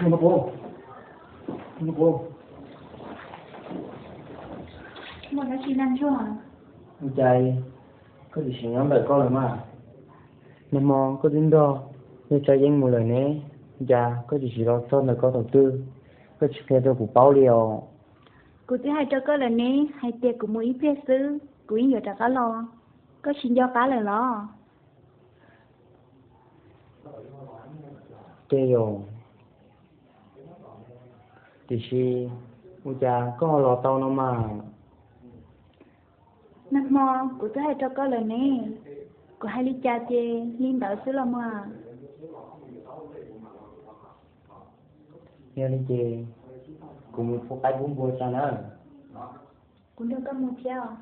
Ua cas koj tsis nyob ntawm koj lawm mas? Nag hmo koj twb nrog yawg Tsav Yeeb mus lawm ne, cas koj tsis los txog ntawm koj thaum twg, koj tsis qhia rau kuv paub li os. Kuv twb hais rau koj lawm ne, hais tias kuv mus ib pliag xwb kuv yeej yuav rov qab los, koj tsis nco qab lawm los? Tej zaum, tiam sis ua cas koj ho los tau no mas? Nag hmo kuv twb hais rau koj lawm ne, kuv hais li cas ces li ntawd xwb los mas. Yog li ces kuv mus pub qaib pub npua tso nawb. Kuv nrog koj mus thiab os.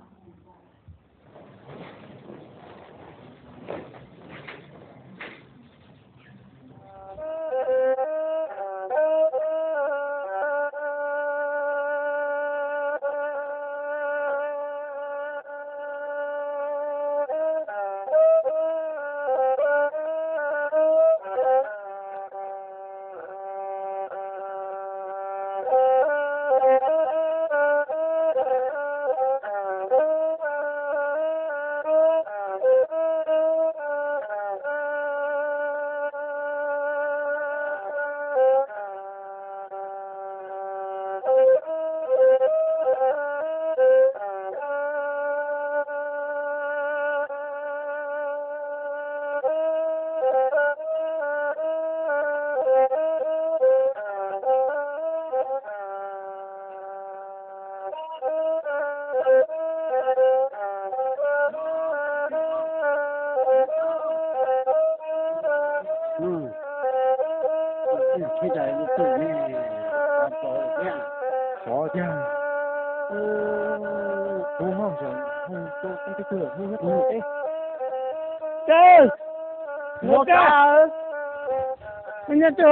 Nyob twg?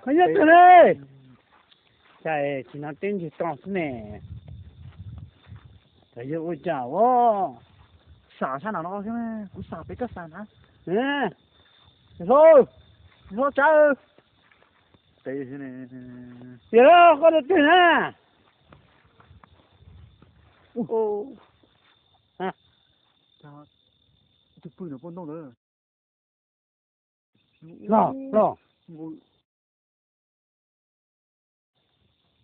Qhov nyob twg ne? Cas tsis hnov teb ntseg to xwb ne? Yog ua cas ua sam sab no no xwb, kuv sam pem koj sam na. Hlob, hlob Tsav, tias koj twg na? Tus pw no poj ntoj ntawd. Los, los.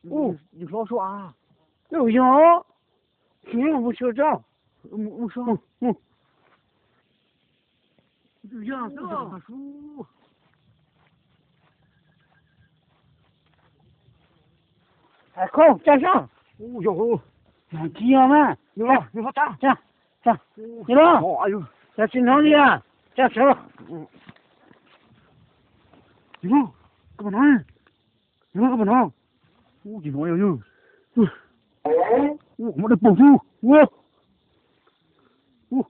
Ub, yus hlob suab a. Yog, mus xyuas tso. Yog, Khoob, tsa sab. Yog, tsis yog mas. Yog, yog, tsa, tsa, tsa. Yog, tsa tsis hnov li a. Tsa sawv. Yog, koj puas hnov? Yog, koj puas hnov? Ub, tsis hnov li. Ub, kuv muab dawb paug xwb. Ub, ub,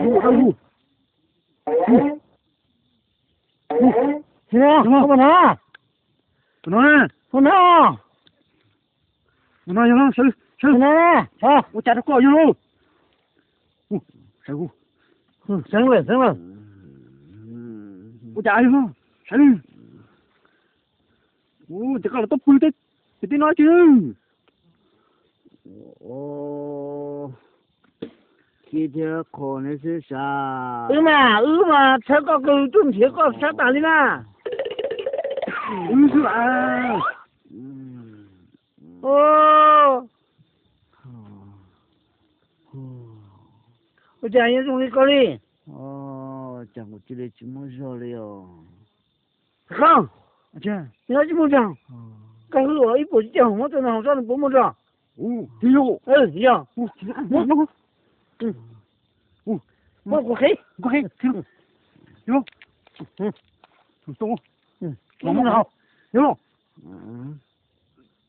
dawb paug. Ub, ub, koj puas hnov? Puas hnov? Puas hnov? Puas hnov? Yog, sawv, sawv, ua cas rau koj yog lauj. Sawv, sawv lawm, sawv lawm. Ua cas yog, sawv. Ub, ces koj los tuaj pw teb, ces teb no tsis. Khib thiab qho neb xwb sas. Wb mas, wb mas txhawb koj kawg tuaj nrhiav koj sab tas li na. Wb xwb las. Ua cas yuav zoo li koj li? Cas kuv cia li tsis muaj zog li os. Khoob, yog tsis muaj zog, koj hwj ua ib puas tsib caug hoom muab rau no, hoom tsob no puas muaj zog? Yog, muab kuv qhib.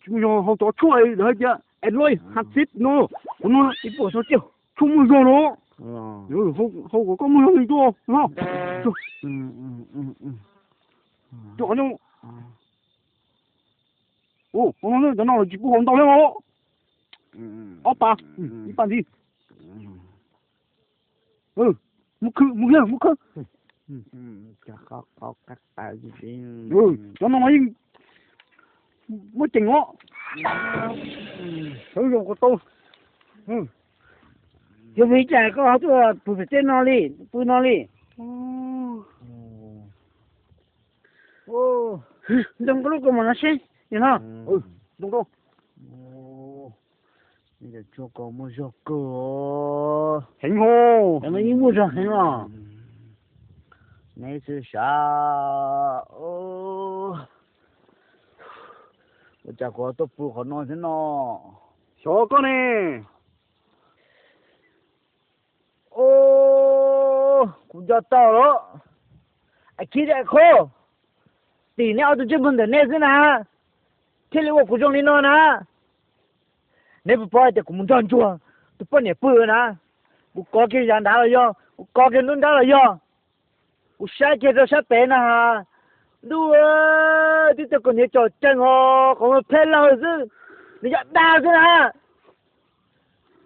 Tsis muaj zog, hau cov tshuaj lawv hais tias alloy, hạt xít no, qhov no ib puas tsib caug, tshuaj muaj zog no. Hau kom koj muaj zog li tuaj no. Cov no, cov no tsis pub haus ntau thiab os. Ob pas, ib pas ntxiv. Mus khwv, mus yawg, mus khwv. Cov no yeej muaj ceem os. Sawv zoo ko tau. Yog vim cas koj ho tuaj pw pem tej no li, pw no li? Ntoo koj lub kaus mom no seb, yog no. Ntoo, ntoo. Cov tshuaj ko muaj zog kawg. Heev hos. Cov no yeej muaj zog heev os. Neb xwb sav. Ua cas kuv tuaj pw qhov no thiab no? Xyov koj ne. Kuv nco tau lawm. Ai khib ai kho, tim neb ob tug ntsej muag ntawm nej xwb na, thiaj li ua kuv zoo li no na. Neb puas paub hais tias kuv mus nrog ntsuag tus poj niam pw na, kuv kov kiag yav nrad los yog, kuv kov kiag nruab nrab los yog, kuv saib kiag rau sab pem na, ntuj, tib tug kaus hniav tsom ceeg os, qhov muag phem lawg xwb, nws yog dab xwb na.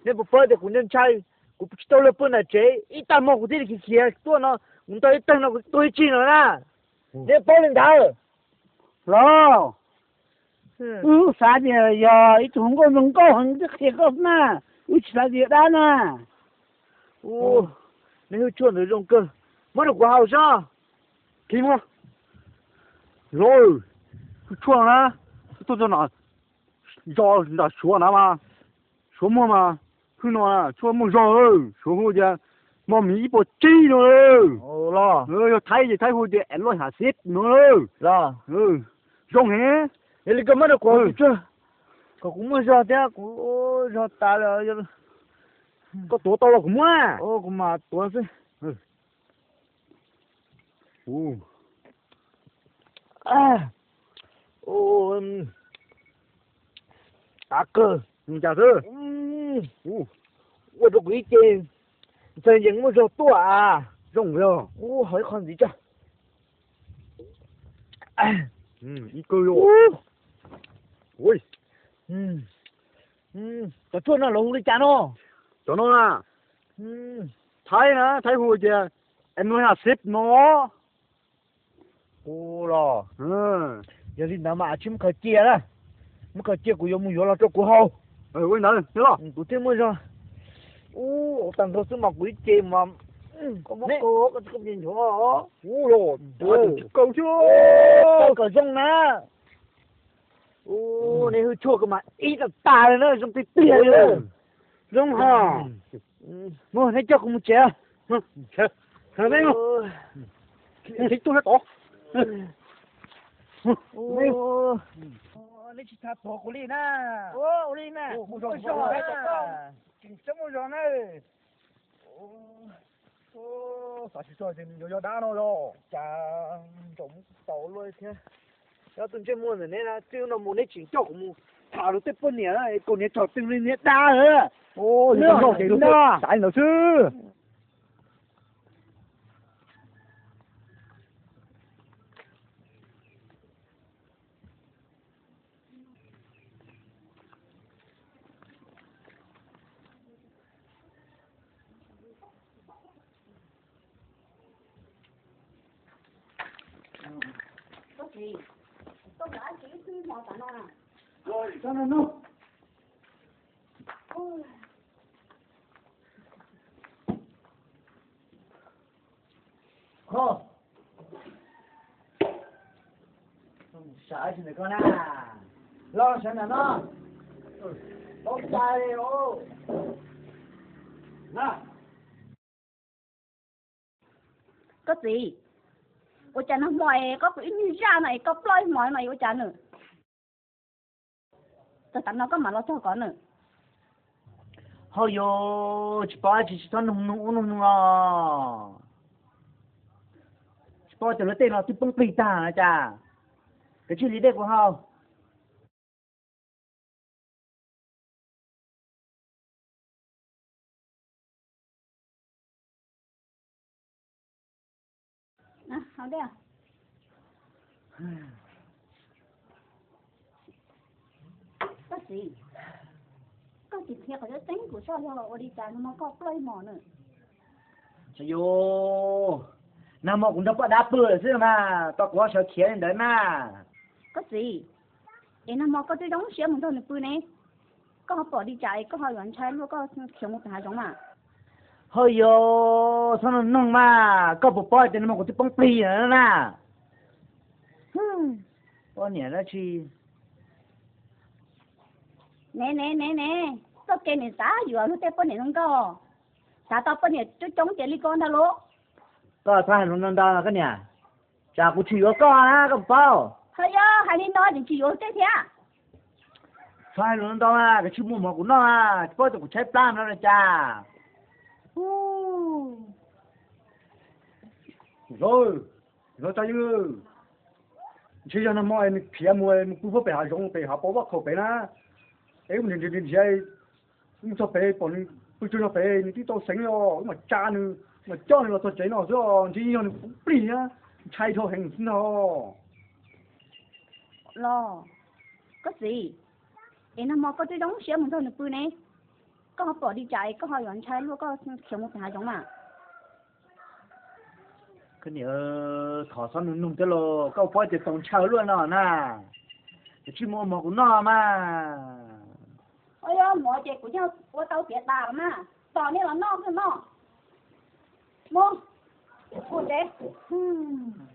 Neb puas paub tias kuv ntshai, kuv tsis tau luag pw nram tsev, ib tag hmo kuv thiaj li khiav khiav tuaj no, kuv nto ib teg no kuv tuag ib tsig no na. Neb paub li ntawd los? Wb xav tias yog ib tug hluas nkauj zoo nkauj heev twb qhia koj na, wb tsis xav tias yog dab na. Neb hwj tshuaj ntawd zoo kawg, muab rau kuv haus sob. Los, hwj tshuaj na, tuaj txog no, zos nram Suav na mas, Suav muag mas, hwj no tshuaj muaj zog, Suav hu tias mos miv ib puas tsib no. Yog Thaib ces Thaib hu tias es loj has xib no. Zoo heev. Yog li koj muab rau kuv, kom kuv muaj zog thiab, kuv zog tas lawm. Koj tuav tau los kuv muab. Kuv mam tuav xwb. Av kawg. Ua rau kuv ib ce ntxhais yees muaj zog tuaj a. Zoo yog. Ua hauv ib qho ntxiv tso. Ib kawg. Cov tshuaj no lawv hu li cas no? Cov no na, Thaib na, Thaib hu tias em no ha xib no. Ua los, yog li ntawd mas tsis muab khaws cia na, muab khaws cia kuv yuav mus yuav los rau kuv haus. Ua li ntawd kuv thiaj muaj zog. Ua tag nrho xwb mas kuv ib ce mas koj muab kaw, koj tsis kaw nchuav. Ua los, tsis kaw thiab. Kaw kom zoo na. Ua, neb hwj tshuaj ko mas ib tag tag li na, zoo tiag tiag li. Zoo hos. Mus, neb coj kuv mus tsev. Neb tsis txhob tuav kuv li na. Ua li na, muaj zog na, tseem tseem muaj zog na. Xav tsis txog tias nws yuav yog dab no los cas, nraum mus tau luaj thiab. Nyob tus ntsej muag ntawm neb na, txij no mus neb tseem coj kuv mus tham rau tej poj niam, kaus hniav tsom ceeg li niag dab. Xav li ntawd xwb. Sawv tsis ntawm koj na, los sawv ntawm no, tau cai li os. Koj txiv, ua cas nag hmo es koj ib nyuag zaj no es koj ploj ib hmos no es ua cas nws? Txog tav no koj mam los txog kov nws. Hauj yus, tsis paub dab tsi tsis txhob nug nug ub nug nug los. Tsis paub tias luag tej no twb poob plig tag no cas. Kav tsij li dej kuv haus. Koj txiv, koj tsis qhia qhov tseeb kuv soj yog ua li cas no koj ploj ib hmos na. Yus, nag hmo kuv nrog poj dab pw lawm xwb mas, tos kuv ho sawv khiav li ntawd na. Koj txiv, es nag hmo koj twb zoo siab mus nrog nws pw ne, koj ho pom li cas es koj ho yuav ntshai luaj koj khiav mus pem hav zoov mas? Ho yus, txhob noog mas, koj puas paub tias nag hmo kuv twb poob plig lawm na. Poj niam dab tsi? Ne ne ne ne, txoj kev niam xav yuav luag tej poj niam zoo nkauj, xav tau poj niam coob coob tiav li koj ntag lauj. Koj txhob hais lus ntau ntau koj niam, tsam kuv tsis yuav koj na koj puas paub. Ho yog hais li no ces tsis yuav luag tej thiab. Txhob hais lus ntau ntau na, koj tsis muaj mov kuv noj na, tsis paub tias kuv tshaib plab no li cas. Zov, zov tsa yeej, ntshe yog nag hmo nws khiav mus mus pw puag pem hav zoov pem hav pov vaj khaum pem na. Es wb nrhiav nrhiav nrhiav, wb mus txog pem pom nws pw tsuag zog pem, nws twb tau xeev os, wb mam tsa nws, mam coj nws los txog tsev no xwb os, ntshe yeej yog nws poob plig na, ntshai dhau heev xwb ntag. Los, koj txiv, es nag hmo koj twb zoo siab mus nrog nws pw ne, koj ho pom li cas es koj ho yuav ntshai luaj koj khiav mus pem hav zoov mas? Koj niam, thov txhob nug nug thiab los, koj paub tias txaus ntshai luaj no na. Koj tsis muaj mov kuv noj mas. Ua yog mov ces kuv yeej ua tau tiav tas los mas, tos nej los noj xwb no. Mus, mus tsev.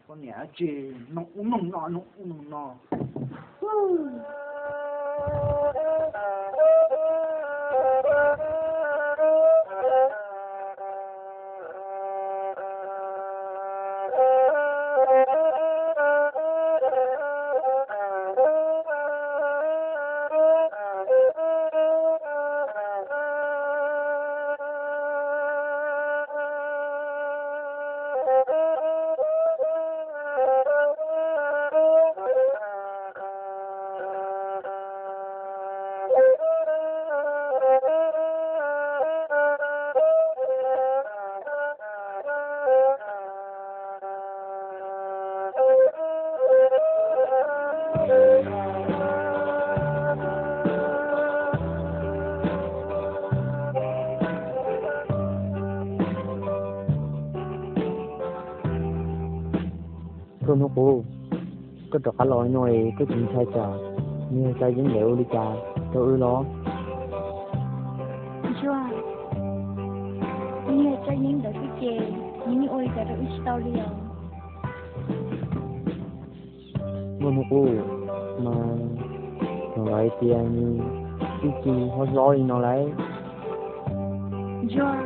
Koj niam tsis nug ub nug no, nug ub nug no. Koj hnub qub, koj rov qab los no es koj tsis ntshai tsam niag Txawj Yeeb lawv ua li cas rau wb los? Ntsuag, niag Txawj Yeeb ntawd xwb ces nws yeej ua li cas rau wb tsis tau li os. Muaj hnub qub mas, thaum lawv hais tias nws txuj ci ho hlob li no lauj. Ntsuag,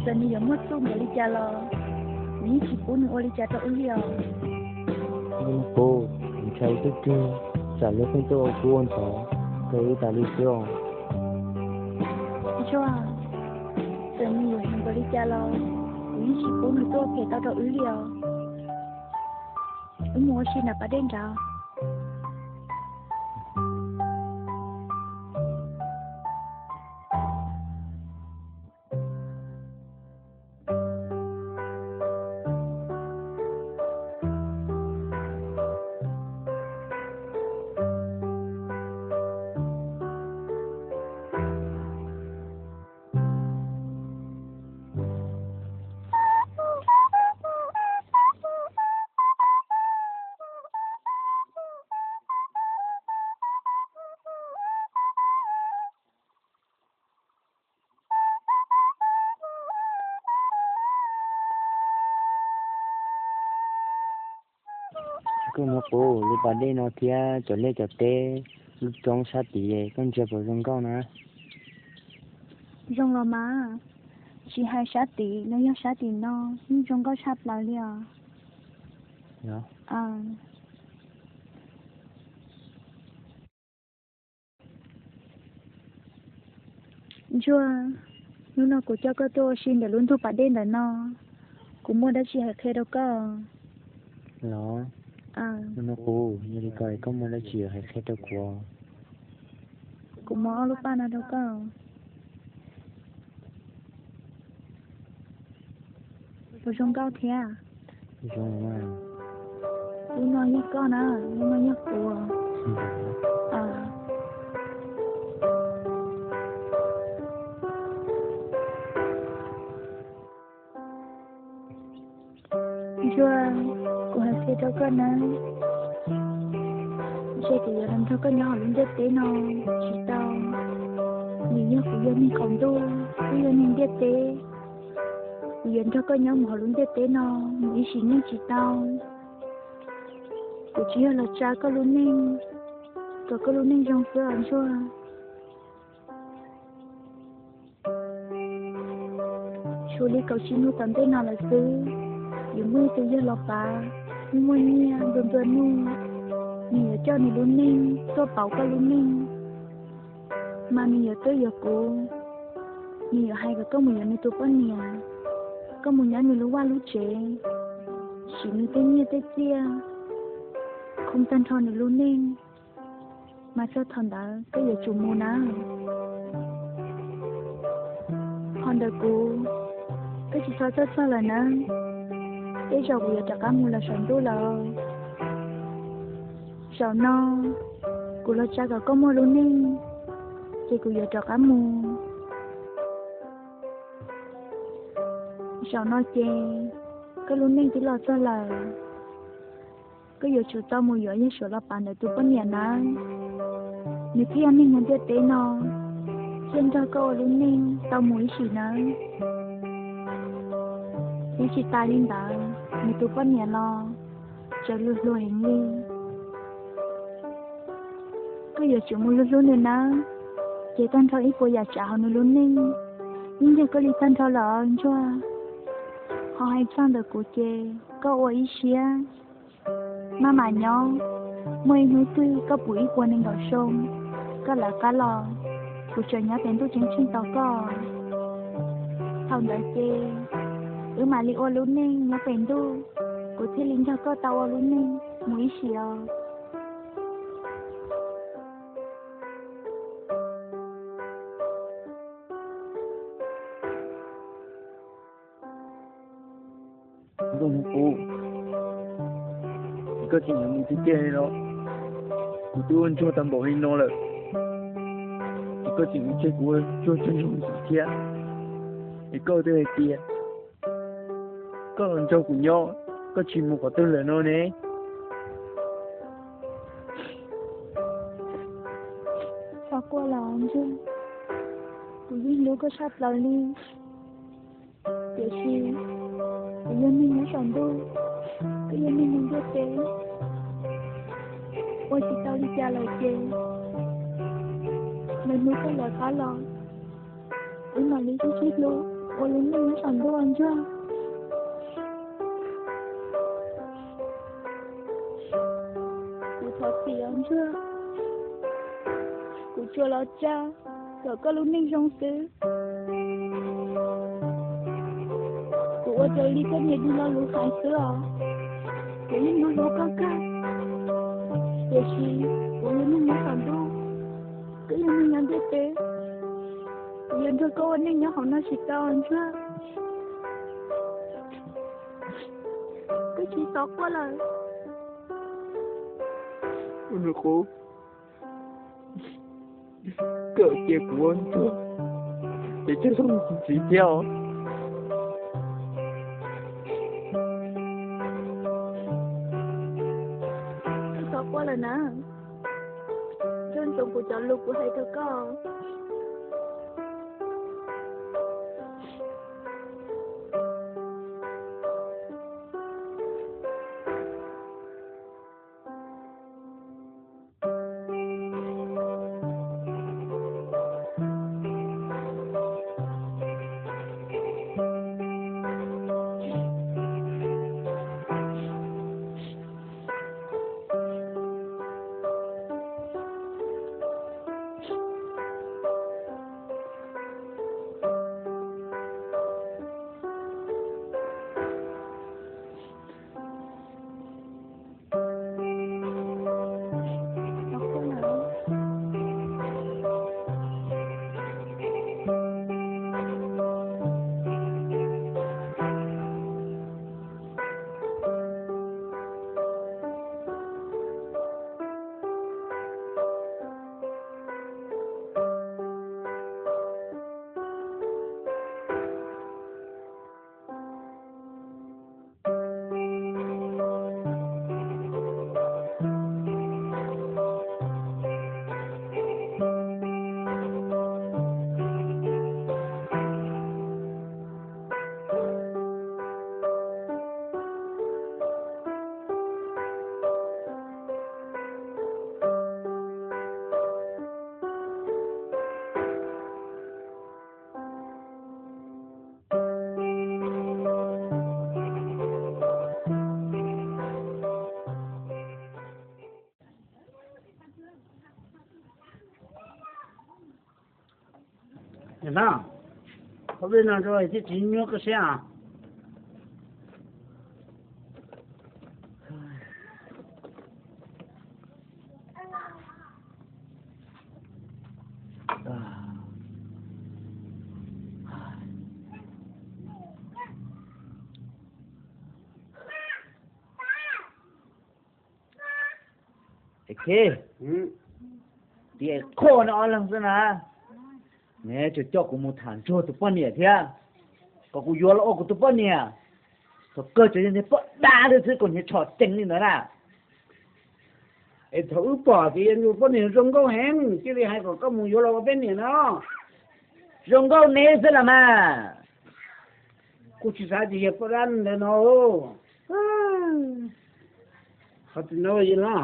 txawm nws yuav muaj txuj npaum li cas los nws yeej tsis pub nws ua li cas rau wb li os. Muaj hnub qub, kuv ntshai kawg kawg, tsam lawv pheej tuaj ua kub ua ntxhov rau wb tas li xwb os. Ntsuag, txawm nws yuav heev npaum li cas los kuv yeej tsis pub nws tuaj ua phem tau rau wb li os. Wb mus ua si nram pas dej nrad. Koj hnub qub, lub pas dej no thiab cov liaj cov teb, lub roob sab tid koj ntsia puas zoo nkauj na? Zoo los mas, tsis hais sab tid los yog sab tim no yeej zoo nkauj tshaj plaws li os. Ntsuag, hnub no kuv coj koj tuaj ua si ntawm lub ntug pas dej ntawm no, kuv muaj dab tsi hais qhia rau koj. Los, hnub no kuv, yog li ko koj muaj dab tsi hais qhia rau kuv? Kuv muab ob lub paj no rau koj. Puas zoo nkauj thiab? Zoo. Lub no yog koj na, lub no yog kuv. Ntsuag, kuv hais qhia rau koj nawb, ntshe kuv yuav los nrog koj nyob hauv lub ntiaj teb no tsis tau. Vim yog kuv yog neeg qaum ntuj, kuv yog neeg ntiaj teb. Kuv yuav nrog koj nyob mus hauv lub ntiaj teb no mus ib sim neej tsis tau. Kuv tsis yog los tsa koj lub neej, kom koj lub neej zoo xwb os Ntsuag. Tshuav li kaum tsib hnub tom ntej no lawm xwb, yuav muaj ib tug yawg los pav, muaj muaj nyiaj nplua nplua nuj, nws yuav coj nws lub neej tuaj pauv koj lub neej, mas nws yuav tuaj yuav kuv. Nws yuav hais kom koj mus yuav nws tus poj niam, koj mus nyob nws lub vaj lub tsev, siv nws tej nyiaj tej txiaj, khoo tag nrho nws lub neej, mas txog thaum ntawd koj yuav tsum mus nawb. Ho ntawm kuv, koj tsis txhob txhawj txog lawm nawb, tej zaum kuv yuav rov qab mus lawm saum ntuj lawm. Zaum no kuv los tsa kom koj muaj lub neej, ces kuv yuav rov qab mus. Zaum no ces koj lub neej twb los txog lawm, koj yuav tsum tau mus yuav yawg Suav los pav ntawd tus poj niam nawb. Nws thiaj yog neeg hauv ntiaj teb no, thiaj nrog koj ua lub neej tau mus ib sim nawb. Thiab tsis tas li ntawd, nws tus poj niam los tseem hluas hluas heev li. Koj yuav tsum mus hlub hlub nws nawb, ces tag nrho ib puas yam tsav hauv nws lub neej yeej yog koj li tag nrho lawm os Ntsuag. Ho hais txog ntawm kuv ces koj ua ib siab, maj mam nyob, muaj ib hnub twg koj puv ib puas nees nkaum xyoo, koj lawv qab los, kuv tseem nyob pem ntuj ceeb tsheej tos koj. Thaum ntawd ces wb mam li ua lub neej nyob pem ntuj, kuv thiaj li nrog koj tau ua lub neej mus ib sim os. Nkauj Hnub Qub, koj tseem yuav mus tiag tiag li los? Kuv twb ua ntsuag tau npaum li no lawm, es koj tseem mus tseg kuv ua ntsuag tag nrho mus thiab. Es koj twb hais tias koj los nrog kuv nyob, koj tsis mus qhov twg lawm no ne? Thov quaj los Ntsuag, kuv yeej hlub koj tshaj plaws li. Tiam sis kuv yog neeg nyob saum ntuj, koj yog neeg nyob ntiaj teb, ua tsis tau li cas lawm ces lwm hnub koj lawv qab los, wb mam li sib sib hlub ua lub neej nyob saum ntuj os Ntsuag. Kuv thov txim os Ntsuag, kuv tsuas los tsa kom koj lub neej zoo xwb. Kuv ua raws li koj niam dig lo lus hais xwb os. Kuv yeej hlub hlub koj kawg, tiam sis kuv yog neeg nyob saum ntuj, koj yog neeg nyob ntiaj teb. Kuv yuav nrog koj ua neej nyob hauv no tsis tau Ntsuag. Koj tsis txhob quaj lawm. Hnub Qub, koj cia kuv ua Ntsuag, ces coj los mus txiv thiab os. Koj txhob quaj lawm na, nco ntsoov kuv cov lus kuv hais rau koj. Niam hlob, qhov peb no rau thiab tsis nyuaj koj siab os. Es Khib, tias qhuas neb ob leeg xwb na, neb tseem coj kuv mus tham ntsuag tus poj niam thiab, kom kuv yuav los ua kuv tus poj niam. Thaum kawg cov yog niag poj dab li xwb, kuv niag tshom cees li ntawd na. Es thaum wb pom tias yog tus poj niam zoo nkauj heev, cia li hais kom koj mus yuav los ua peb niam no. Zoo nkauj neb xwb los mas. Kuv tsis xav tias yog poj dab ntawd no. Qhov twg no yog no.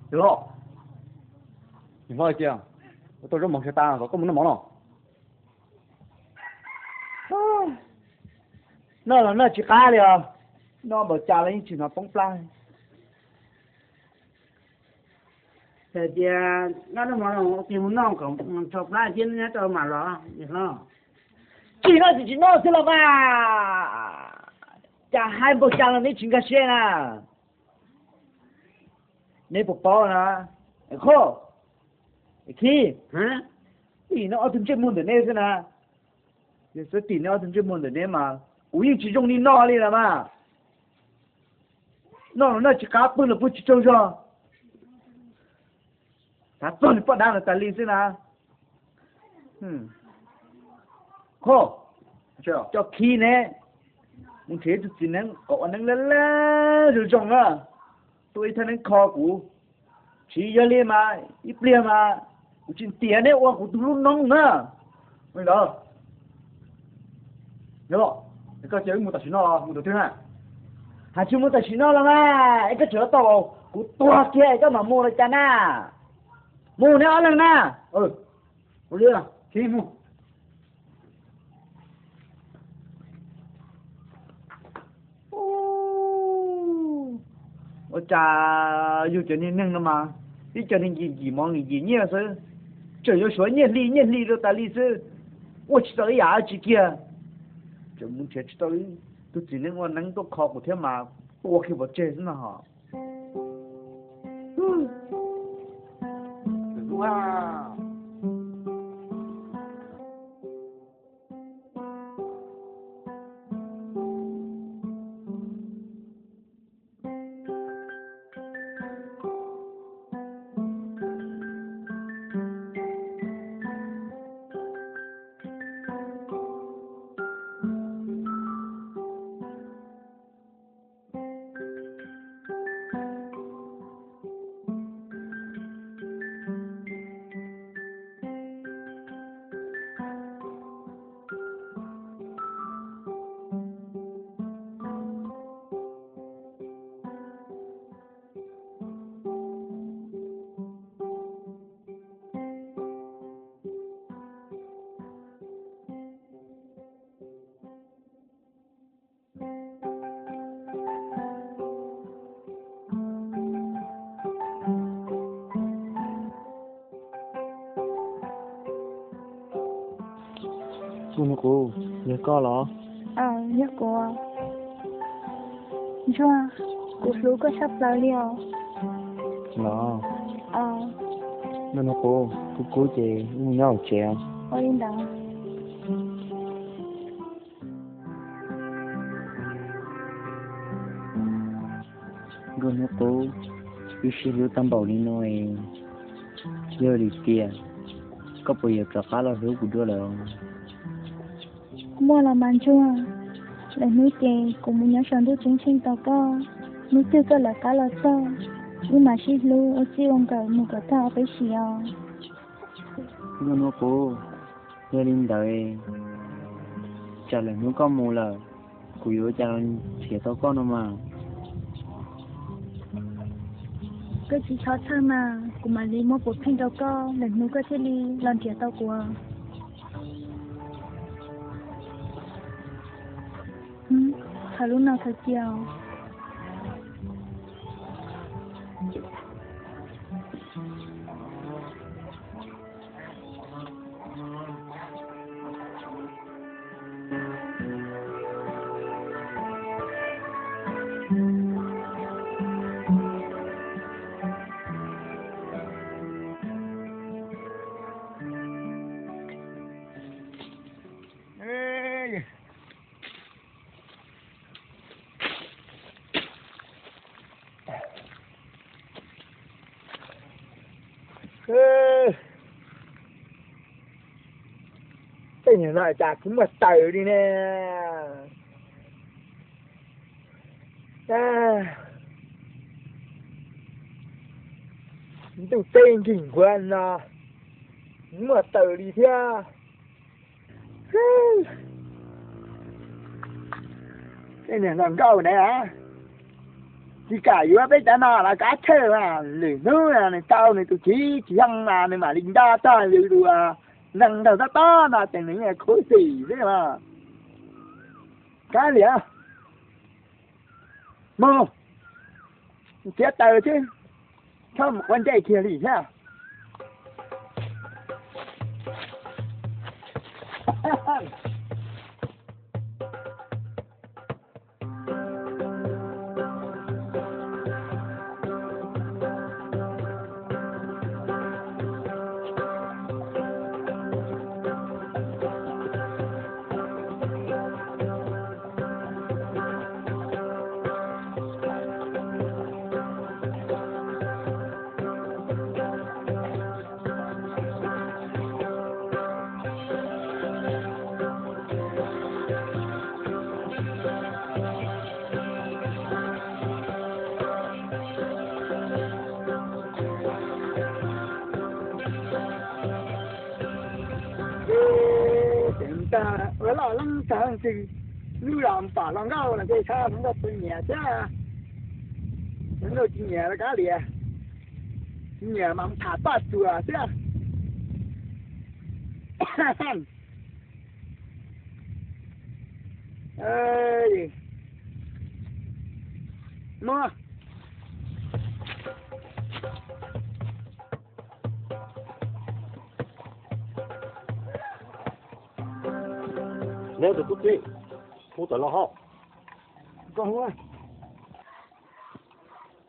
Niam hlob, niam hlob tias, ua tau zaub mov nrhiav tas kom koj mus noj mov no. Noj los noj tsis qab li os, noj npaum cas los yeej tsis hnov poob plab. Hais tias noj noj mov no, mus noj kom tso plab thiab nyob rau mam los niam hlob. Tsis noj tsis tsis noj xwb los mas, cas hais npaum cas los neb tsis nkag siab na. Neb puas paub na, Khib, tim neb ob tug ntsej muag ntawm neb xwb na. Yog xwb tim neb ob tug ntsej muag ntawm neb mas kuv yeej tsis zoo li no li los mas. Noj los noj tsis qab, pw los pw tsis tsaug zog. Xav txog niag poj dab no tas li xwb na. Khib, coj Khib neb mus nrhiav ib tug txiv neeb kom ua neeb laj laj zoo zoo na, tua ib thaj neeb kho kuv. Tsis yog li mas ib pliag mas kuv tsis ntiav neb ua kuv tus hlub noob na. Ntawd, koj cia wb mus tam sim no los mus tus twg na? Hais tsis mus tam sim no los mas es koj tseem tau kuv tuag kiag es koj mam mus los cas na? Mus neb ob leeg na. Ua li, Khib mus. Ua cas yus cov niag neeg no mas ib co niag nkim nkim mov nkim nkim nyiaj xwb, tseem yuav suav nyiaj hli nyiaj hli rau tas li xwb, ua tsis tau ib yam dab tsi kiag. Tseem mus nrhiav tsis tau tus txiv neeb ua neeb tuaj kho kuv thiab mas tua kiag pov tseg xwb no hos. Ntsuag, yog koj los? Yog kuv. Ntsuag, kuv hlub koj tshaj plaws li os. Los, ntsuag, kuv kub kub ces wb mus nyob hauv tsev. Ua li ntawd. Nkauj hnub qub, wb sib hlub tag npaum li no, yog li tias koj puas yuav rov qab los hlub kuv dua lawm? Muaj los mas Ntsuag, lwm hnub ces kuv mus nyob saum ntuj ceeb tsheej tos koj, hnub twg koj lawv qab los txog, wb mam sib hlub ua txij ua nkawm mus kom tag ob peb xyoo os. Nkauj hnub qub, yog li ntawd, tsam lwm hnub koj mus lawm, kuv yuav ua cas los nrhiav tau koj no mas. Koj tsis txhob txhawj mas, kuv mam li muab puav pheej rau koj, lwm hnub koj thiaj li los nrhiav tau kuv. Thaum lub no thaum cia os. Tej niag no cas kuv muaj taws li ne. Ntuj teb nrig nkuav no, muaj taws li thiab. Tej niag hluas nkauj na, tsis kam yuav peb cov no los kav chawj mas lwm hnub nws tau nws tus txiv tsis yeej mas nws mam li nco txog yus tus neeg nraug tob tob no ces nws yeej khuv xim xwb mas. Kav liam, mus txiav taws xwb, txhob mus quav ntsej kiag li thiab. Ces ua loj leeb tag ntxwg, lub los pom hluas nkauj los ces txhob hluas nkauj tus niam thiab, hluas nkauj tus niam los kav liam, tus niam mas tham paj tsuas thiab. Muab. Neb tus tub txib, hu tawm los hauj.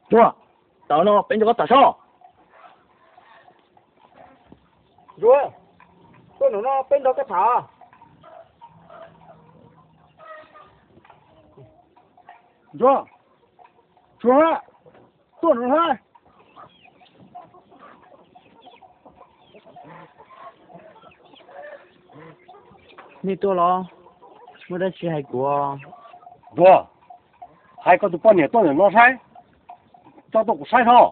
Ntsuag, tawm no peb nrog koj tham sob. Ntsuag, tuaj nram no peb nrog koj tham. Ntsuag, Ntsuag, tuaj nram no. Nej tuaj los? Muaj dab tsi hais kuv? Ntsuag, hais koj tus poj niam tuaj nram no saib, coj tuaj kuv saib hlo.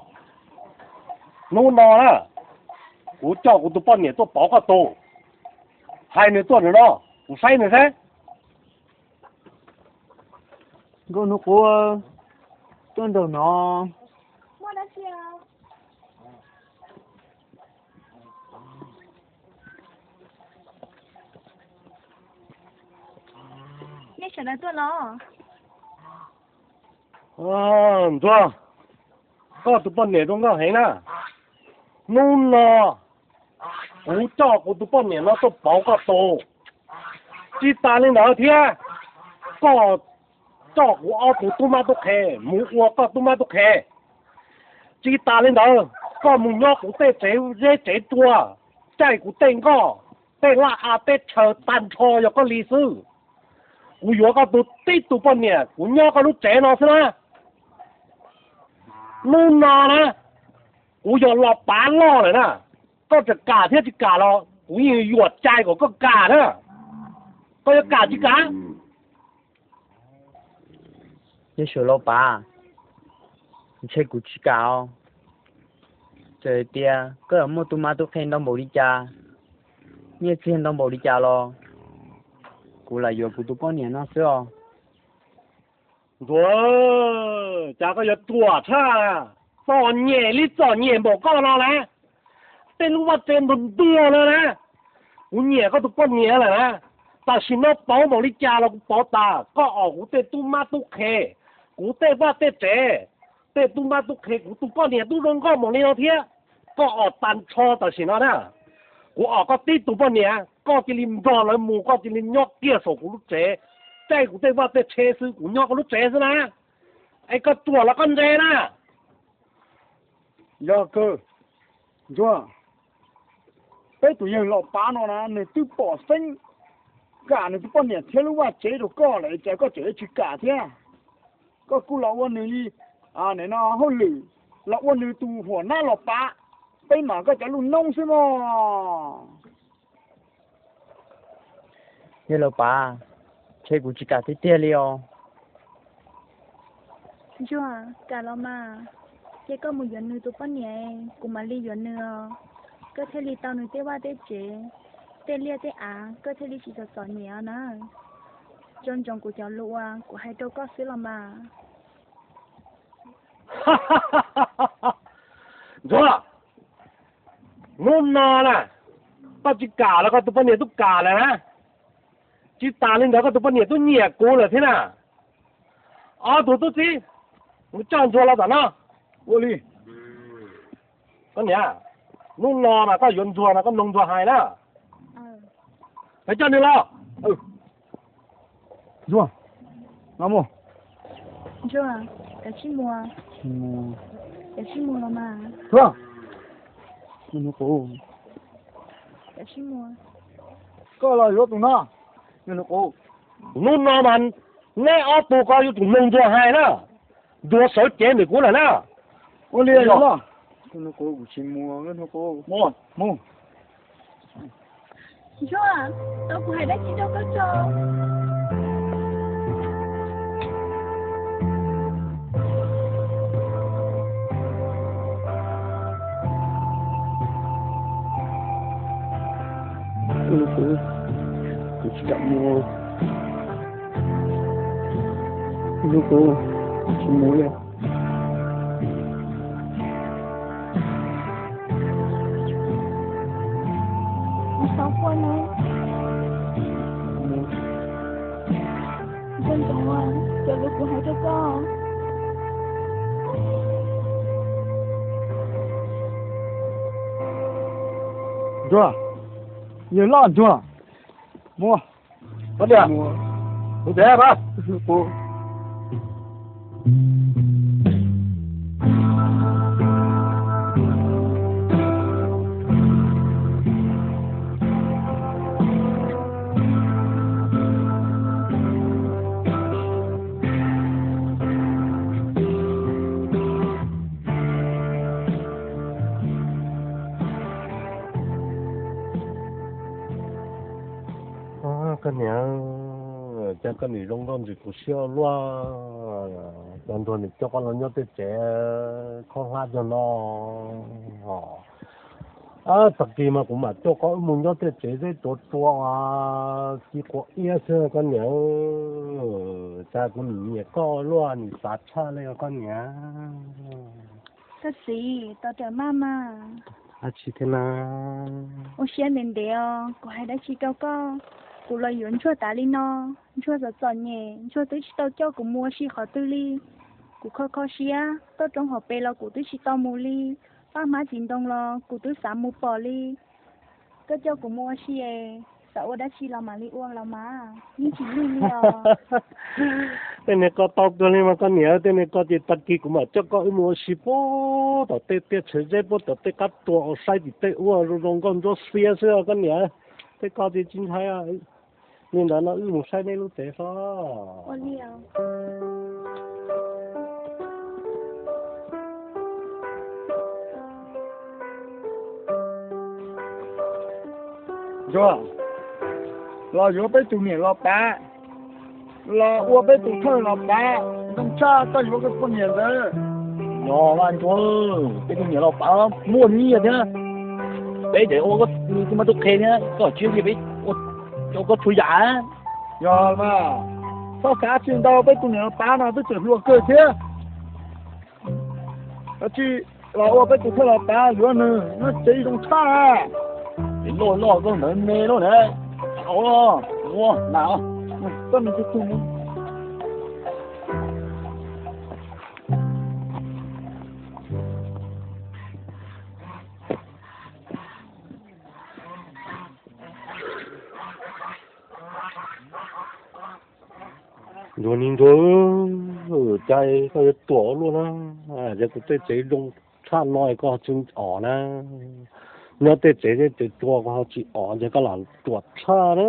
Hnub no na, kuv coj kuv tus poj niam tuaj pauv koj tus. Hais nws tuaj nram no, kuv saib nws saib. Nkauj Hnub Qub, tuaj nram no. Nej sawv daws tuaj los? Ntsuag, koj tus poj niam zoo nkauj heev na. Hnub no kuv coj kuv tus poj niam no tuaj pauv koj tus. Tsis tas li ntawd thiab, koj coj kuv ob tug tub mab tub qhe mus ua koj tub mab tub qhe. Tsis tas li ntawd, koj mus nyob kuv tej tsev zeb tsev tsua, caij kuv tej nkoj, tej laj av teb chaws tag nrho yog koj li xwb. Kuv yuav koj tus tib tug poj niam, kuv nyob koj lub tsev no xwb na. Hnub no na, kuv yog los pav loj lawm na, koj tseem kam thiab tsis kam los kuv yeej yuam cai kom koj kam na. Koj yuav kam tsis kam? Yog suav los pav, ntshe kuv tsis kam os. Txawm tias koj yuav muaj tub mab tub qhe ntau npaum li cas, nyiaj txiag ntau npaum li cas los kuv lam yuav kuv tus poj niam no xwb os. Ntsuag, cas koj yuav ruam tshaj, txom nyem li txom nyem npaum koj no na. Tej lub vaj tse ntuag ntuag no na, kuv nyiam koj tus poj niam lawm na. Tam sim no pauv npaum li cas los kuv pauv tas, koj os kuv tej tub mab tub qhe, kuv tej vaj tej tsev, tej tub mab tub qhe, kuv tus poj niam tub zoo nkauj npaum li no thiab, koj os tag nrho tam sim no na. Kuv os koj tib tug poj niam, koj cia li nrog lawv mus, koj cia li nyob kiag saum kuv lub tsev, caij kuv tej vaj tej tsev xwb, kuv nyob koj lub tsev xwb na. Es koj tuag los koj nres na? Yog kawg, Ntsuag, peb tus yawg Los Pav no na nws twb pom xeeb kam nws tus poj niam thiab lub vaj tsev rau koj lawm cas koj tseem tsis kam thiab. Koj kuj los ua nws li, nim no hauj lwm, los ua nws tus huam nab Los Pav, peb mam koj cov lub noob xwb mog. Yawg Los Pav, ntshe kuv tsis kam tiag tiag li os. Ntsuag, kam los mas, cia koj mus yuav nws tus poj niam, kuv mam li yuav nws os. Koj thiaj li tau nws tej vaj tej tsev, tej liaj tej av, koj thiaj li tsis txom txom nyem os na. Nco ntsoov kuv cov lus uas kuv hais rau koj xwb los mas. Ntsuag, hnub no na, koj tsis kam los koj tus poj niam twb kam lawm na. Tsis tas li ntawd koj tus poj niam twb nyiam kuv lawm thiab na. Ob tug tub txib, mus coj Ntsuag los tom no. Ua li. Koj niam, hnub no mas koj yuav Ntsuag no koj mloog Ntsuag hais na. Peb coj nws los. Ntsuag, no mus. Ntsuag, kav tsij mus. Kav tsij mus los mas. Ntsuag, kav tsij mus. Koj los yuav tus no. Hnub no mas neb ob tug ko yuav tsum mloog Ntsuag hais na. Ntsuag sawv cev ntawm kuv lawm na. Ua li los. Ntsuag, tau kuv hais dab tsi rau koj tso. Kuv tsis kam mus. Kuv tsis mus li. Xav quaj no. Nco ntsoov cov lus kuv hais rau koj. Ntsuag, yawg loj Ntsuag, mus. Koj niam, mus tsev mas. Koj niam, cas koj nim zoo nkauj ntxim kuv siab ua luaj. Cov Ntsuag nim coj koj los nyob tej tsev khaub hlab cog no. Tag kis mas kuv mam coj koj wb mus nyob tej tsev zeb tuav tua, ci quav iab xwb koj niam. Cas kuv nim nyiam koj ua luaj, nim xav tshaj li koj niam. Koj txiv, tos rawm maj mas. Dab tsi thiab na? Ua siab ntev ntev os, kuv hais dab tsi rau koj. Kuv los yuav Ntsuag tas li no, Ntsuag txom txom nyem, Ntsuag twb tsis tau coj kuv mus ua si qhov twg li. Kuv kho kho siab, toj roob hauv pes los kuv twb tsis tau mus li. Paj hmab txiv ntoo los kuv twb xav mus pom li. Koj coj kuv mus ua si es xav ua dab tsi los mam li ua los mas, yeej tsis lig li os. Tej niag ko tau kawg li mas koj niam, tej niag ko ces tag kis kuv mam coj koj wb mus ua si puag tom tej tiaj tshawv zeb, puag tom tej qab tua ua saib tim tej ub zoo zoo nkauj ntsuab xiab xwb koj niam. Tej ko ces tsis ntshai. Li ntawd no wb mus saib neb lub tsev so. Ntsuag, los yuav peb tus niam Los Pav, los ua peb tus thawj Los Pav, zoo tshaj koj yuav koj poj niam ntawd. Yog mas Ntsuag, peb tus niam Los Pav muaj nyiaj thiab, peb tseem ua koj tsis muaj tus qhe thiab, koj tsis ua peb ua koj txhua yam. Yog mas, txhob xav tsis ntau, peb tus niam Los Pav no twb tseem hluas kawg thiab. Koj tsis los ua peb tus thawj Los Pav yuav nws, noj tsev zoo tshaj. Loj loj koj ntawd me loj na, au, ua na, koj nws tus tus. Ntsuag ni Ntsuag, Cas koj yuav ruam luaj na, yog kuv tej tsev zoo tshaj no koj tsis os na, nyob tej tsev tej tsev tsua koj ho tsis os ces koj lam ruam tshaj na.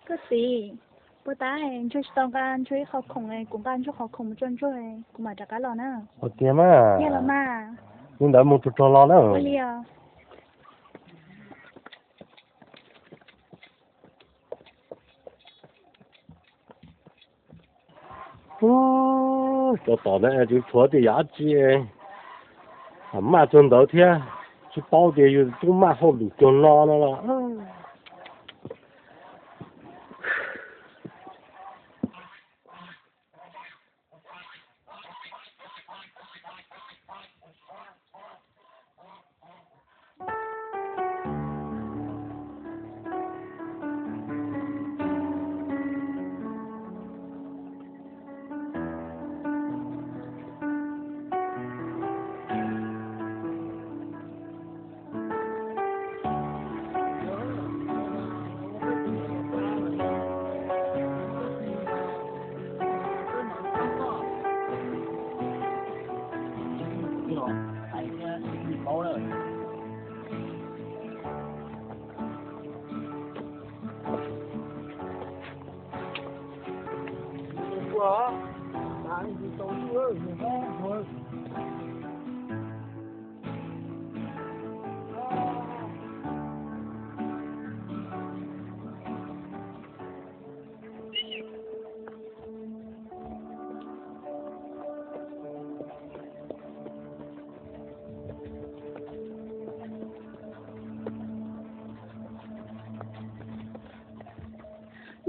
Koj txiv, puas tas Ntsuag tsis tau nqa Ntsuag ib qho khoom, kuv nqa Ntsuag qhov khoom mus tso Ntsuag, kuv mam rov qab los na. Ua tiag mas. Yog los mas. Li ntawd mus tug rog los na. Ua li os. Cov tom na tsis tshuav tias yog dab tsi, maj txog ntawd thiab, tsis paub tias yus tub maj hauj lwm cuag no no los.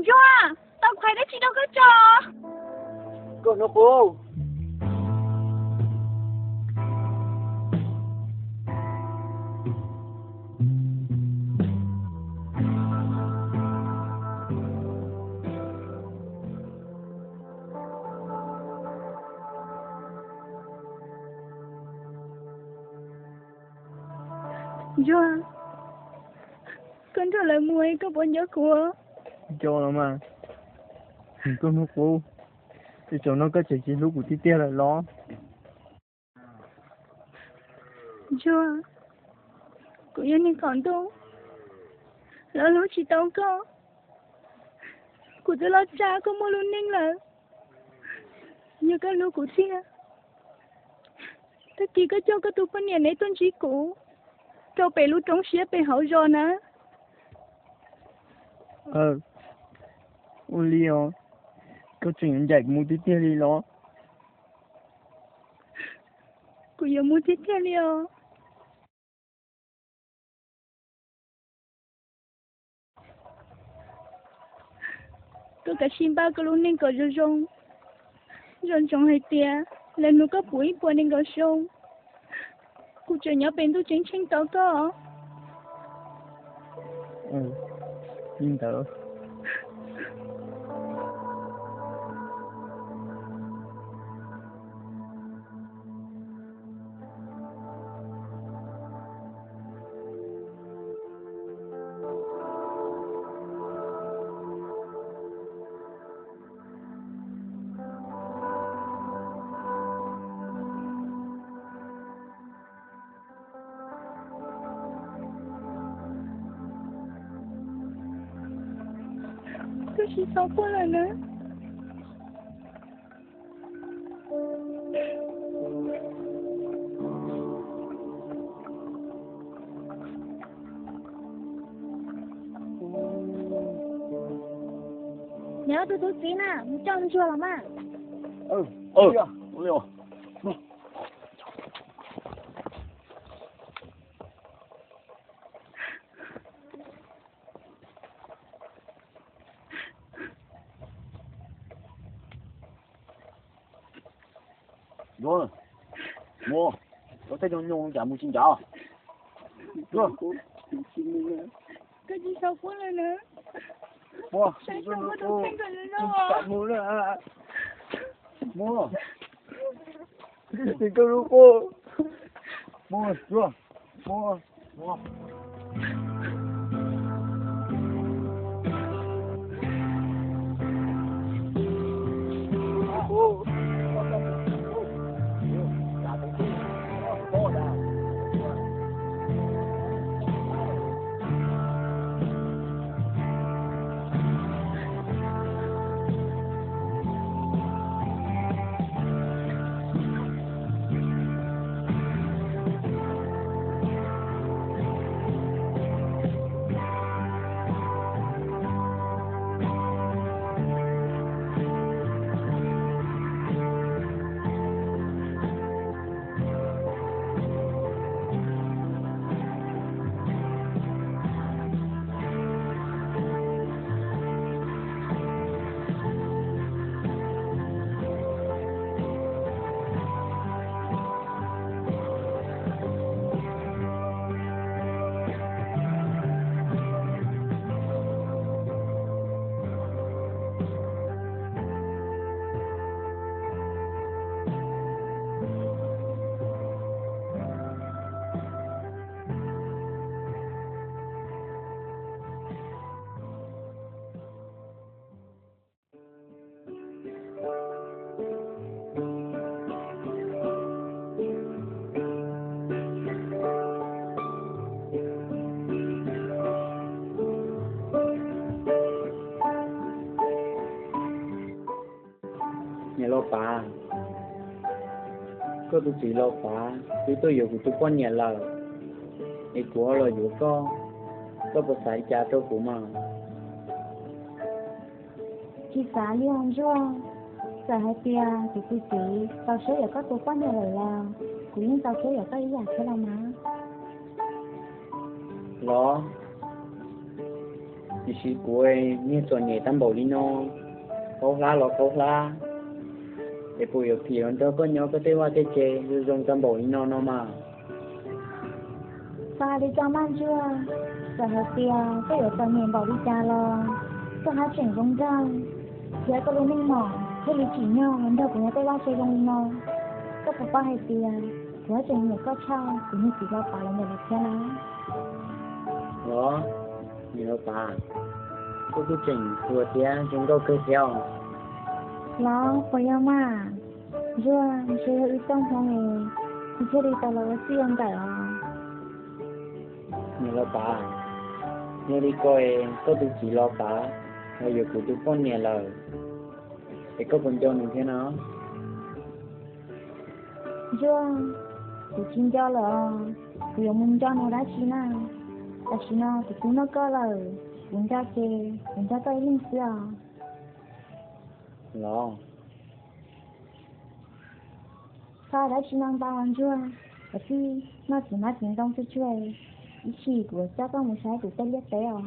Ntsuag, tau kuv hais dab tsi rau koj tso. Koj hnub qub. Ntsuag, koj nrog lawv mus koj puas nco kuv? Nco los mas. Koj hnub qub, tej zaum no koj tseem tsis hlub kuv tiag tiag lawm los? Ntsuag, kuv yog neeg qaum ntuj, los hlub tsis tau koj. Kuv twb los tsa koj muaj lub neej lawm, yog koj hlub kuv tiag, tag kis koj coj koj tus poj niam neb tuaj ntsib kuv rau pem lub roob siab pem hauv zos na. Ua li os, koj tseem yuav ncaim kuv mus tiag tiag li los? Kuv yuav mus tiag tiag li os. Koj kav tsij npaj koj lub neej kom zoo zoo, zoo ntsoov hais tias lwm hnub koj puv ib puas nees nkaum xyoo, kuv tseem nyob pem ntuj ceeb tsheej tos koj. Li ntawd. Koj tsis txhob quaj lawm na. Neb ob tug tub txib na, mus coj Ntsuag los mas. Mus, mus, ua tej nyoog nyoog cas mus tsis ncav. Koj tsis xav quaj lawm na. Mus, saib zoo koj tus kheej kom zoo zoo os. Mus, koj lub qub. Mus, mus, mus. Pav, koj tus txiv los pav twb tuaj yuav kuv tus poj niam lawm, es kuv ho los yuav koj, koj puas xav li cas rau kuv mas? Tsis xav li os Ntsuag, txawm hais tias kuv tus txiv tau saib yuav koj tus poj niam lawm los kuv yeej tau saib yuav koj ib yam thiab los mas. Los, tiam sis kuv niag txom nyem tag npaum li no, khaub hlab los khaub hlab, es puas yuav phim los nrog koj nyob koj tej vaj tej tsev zoo zoo tag npaum li no no mas? Xav li cas mas Ntsuag, txawm hais tias koj yuav txom nyem npaum li cas los koj haj tseem zoo nraug, thiab koj lub neej mom thiaj li tsim nyog los nrog kuv nyob tej vaj tsev zoo li no. Koj puas paub hais tias kuv haj tseem nyiam koj tshaj kuv niag txiv los pav los ntawm lawm thiab na. Los, niam los pav, koj kuj tseem hluas thiab zoo nkauj kawg thiab os. Los puas yog mas? Ntsuag, ntshe yog wb txoj hmoo es thiaj li tau los ua txij ua nkawm os. Niam los pav, yog li ko es koj tus txiv los pav los yuav kuv tus poj niam lawm, es koj puas nco nws thiab no? Ntsuag, kuv tsis nco lawm os, kuv yuav mus nco nws dab tsi na? Tam sim no kuv twb noj koj lawm, kuv nco ces kuv nco koj ib leeg xwb os. Los, txhob dab tsi no ntau Ntsuag, kav tsij noj txiv hmab txiv ntoo tsuag tsuag, ib chim kuv coj koj mus saib kuv tej liaj teb os.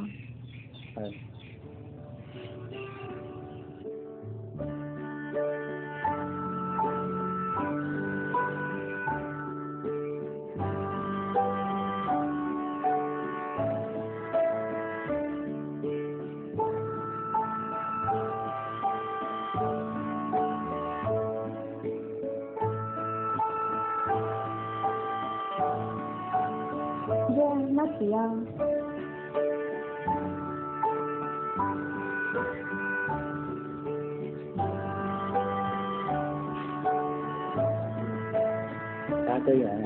Ntsuag, noj txiv os. Tab twb yog.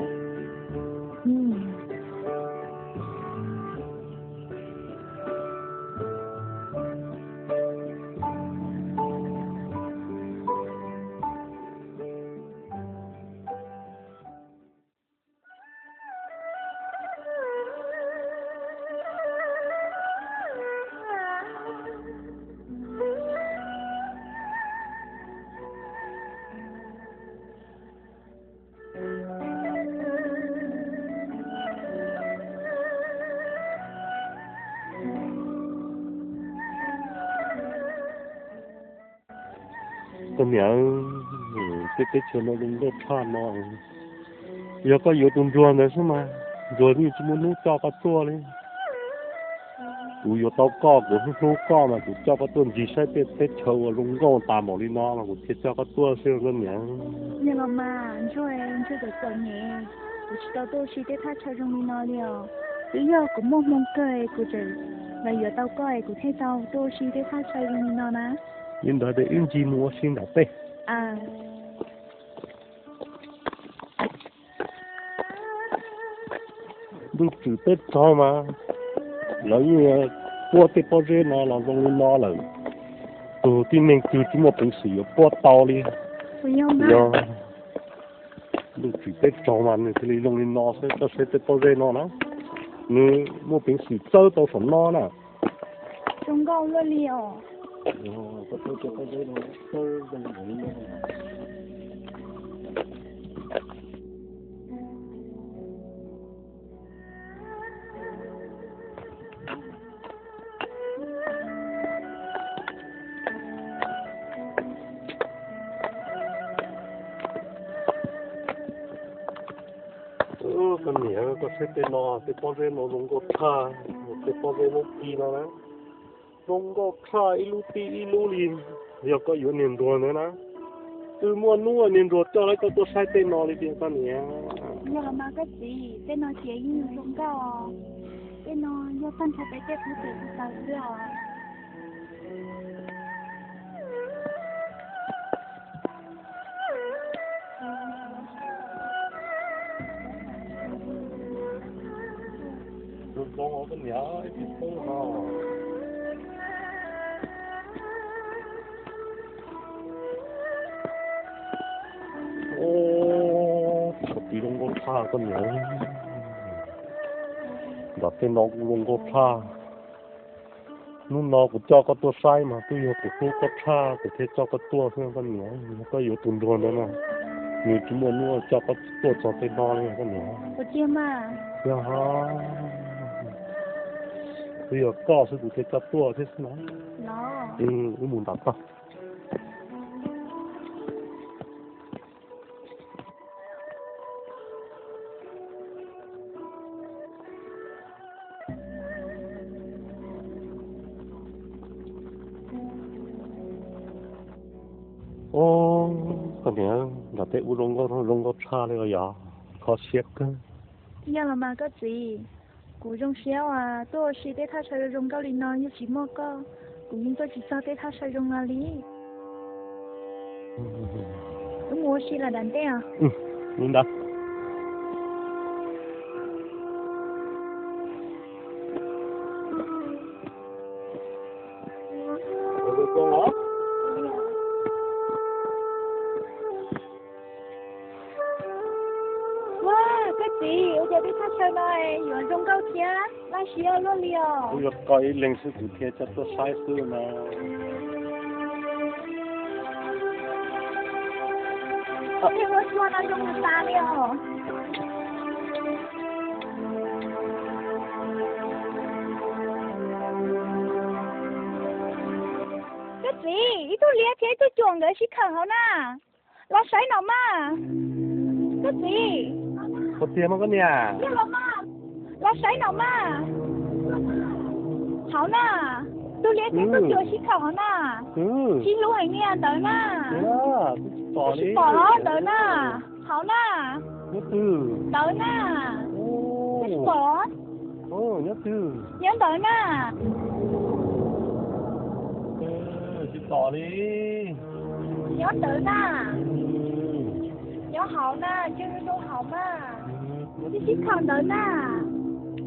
Koj niam, tej teb chaws no zoo nkauj tshaj no. Yog koj yuav tus Ntsuag ntawd xwb mas, Ntsuag yeej tsis muaj hnub coj koj tuaj li. Kuv yuav tau koj, kuv hlub hlub koj mas kuv coj koj tuaj ncig saib tej teb chaws uas zoo nkauj tas npaum li no mas kuv thiaj coj koj tuaj xwb koj niam. Niam los mas, Ntsuag, Ntsuag txom txom nyem, kuv tsis tau tuaj ua si tej thaj chaw zoo li no li os. Twb yog kuv muaj hmoo kawg kuv tseem los yuav tau koj es kuv thiaj tau tuaj ua si tej thaj chaw zoo li no na. Li ntawd ces wb ncig mus ua si nram tej. Ntuj txwm teb tsaug mas lawv yeej puab tej pob zeb no los zoo li no lawm. Tus tib neeg twg tsis muaj peev xwm yuav puab tau li. Yog ntuj txwm teb tsaug mas nws thiaj li zoo li no xwb. Koj saib tej pob zeb no na, nws muaj peev xwm txawb tau saum no na. Zoo nkauj luaj li os. Koj niam, koj saib tej no, tej pob zeb no zoo nkauj tshaj, tej pob zeb vaub kib no na, zoo nkauj tshaj ib lub tib ib lub li. Yog koj yuav niag Ntsuag ntawd na, twb muaj hnub niag Ntsuag coj lawv koj tuaj saib tej no li tiag koj niam. Yog los mas koj txiv, tej no ces yeej zoo nkauj. Tej no yog tag nrho peb tej qub tsev tsis tau xwb os. Zoo zoo os koj niam, ib txhij poob no. Koj niam, nram tej no kuj zoo nkauj tshaj. Hnub no kuv coj koj tuaj saib mas twb yog kuv hlub koj tshaj kuv thiaj coj koj tuaj xwb koj niam. Yog koj yuav tus nruag ntawd na, nws tsis muaj hnub coj koj tuaj txog tej no li koj niam. Yog, twb yog koj xwb kuv thiaj coj tuaj thiab xwb na. Wb mus nram toj. Ub, koj niam, nram tej ub zoo nkauj, zoo nkauj tshaj li os yog, kho siab kawg. Yog los mas koj txiv, kuv zoo siab uas tuaj ua si tej thaj chaw zoo zoo nkauj li no yeej tsis muaj koj, kuv yeej tuaj tsis txog tej thaj chaw zoo no li. Wb mus ua si lawm nram ntej os. Li ntawd. Ua, koj txiv, ua cas tej thaj chaw no yuav zoo nkauj thiab laj siab luaj li os. Kuv yog koj ib leeg xwb kuv thiaj coj tuaj saib xwb na. Tej ua tshua no zoo tas li os. Koj txiv, ib tug liab thiab ib tug cuam nkawd sib khawm hauv na. Los saib no mas. Koj txiv. Puas tiag mas koj niam? Los saib no mas. Hauv na. Tus liab thiab tus cuam sib khawm hauv na. Sib hlub heev li ntawd na. Tsis pom los ntawd na. Hauv na. Ntawd na. Tsis pom. Nyob ntawd na. Tsis pom li. Nyob ntawd na. Nyob hauv na, cia li zoo hauv mas. Tib sib khawm ntawd na.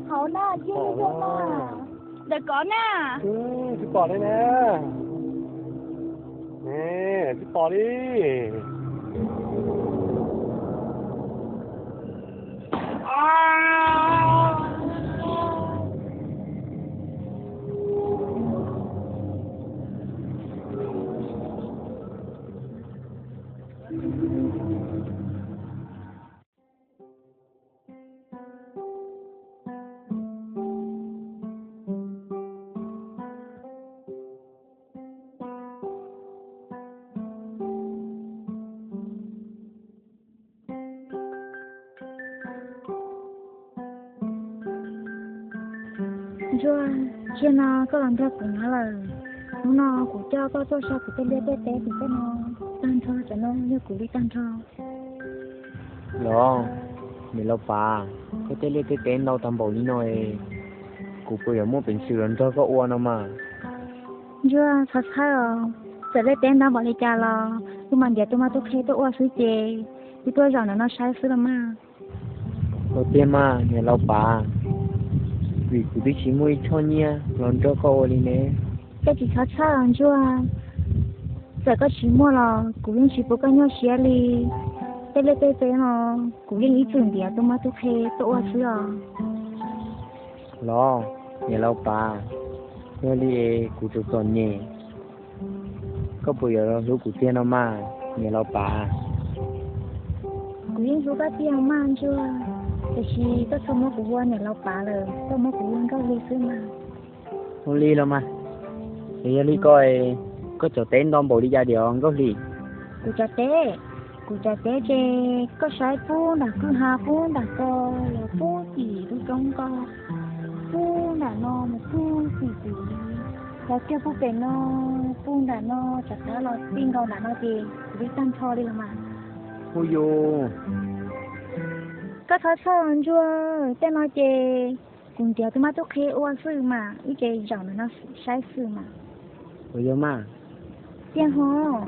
Hauv na, cia li zoo na. Ntawm kov na. Tsis pom li na. Tsis pom li. Ntsuag, tsiaj no koj los nrog kuv nyob lawm. Hnub no kuv coj koj tuaj saib kuv tej liaj tej teb tim tej no tag nrho, cov no yog kuv li tag nrho. Los, niam laus Pav, koj tej liaj tej teb ntau tag npaum li no es kuv puas yuav muaj peev xwm los nrog koj ua no mas? Ntsuag, txhob txhawj os, txawm liaj teb ntau npaum li cas los wb mas ntiav tus mab tub qhe tuaj ua xwb ces wb tuaj zaum ntawm no saib xwb los mas. Ua tiag mas niam laus Pav, vim kuv twb tsis muaj ib choj nyiaj los nrog koj ua li ne. Koj tsis txhob txhawj os Ntsuag, txawm koj tsis muaj los kuv yeej tsis pub koj nyuaj siab li. Tej liaj tej teb no kuv yeej ib txwm ntiav tus mab tub qhe tuaj ua xwb os. Los, niam laus Pav, yog li es kuv txom txom nyem, koj puas yuav hlub kuv tiag no mas niam laus Pav? Kuv yeej hlub koj tiag mas Ntsuag, tiam sis koj txhob muab kuv hu ua niam laus Pav lawm, koj muab kuv hu ua Nkauj Hli xwb mas. Ua li los mas, es yog li ko, koj cov teb ntau npaum li cas diam Nkauj Hli? Kuv cov teb, kuv cov teb ces koj saib pub nram kwj ha pub nram ko los pub tim lub roob ko, pub nram no mus pub tim tim, los kiag pub pem no, pub nram no, rov qab los txij nkaus nram no ces kuv li tag nrho li los mas. Hu yus. Koj txhob txhawj Ntsuag, tej no ces kuv ntiav tus mab tub qhe ua xwb mas, wb ces zaum ntawm no saib xwb mas. Ua yog mas. Tiag hov.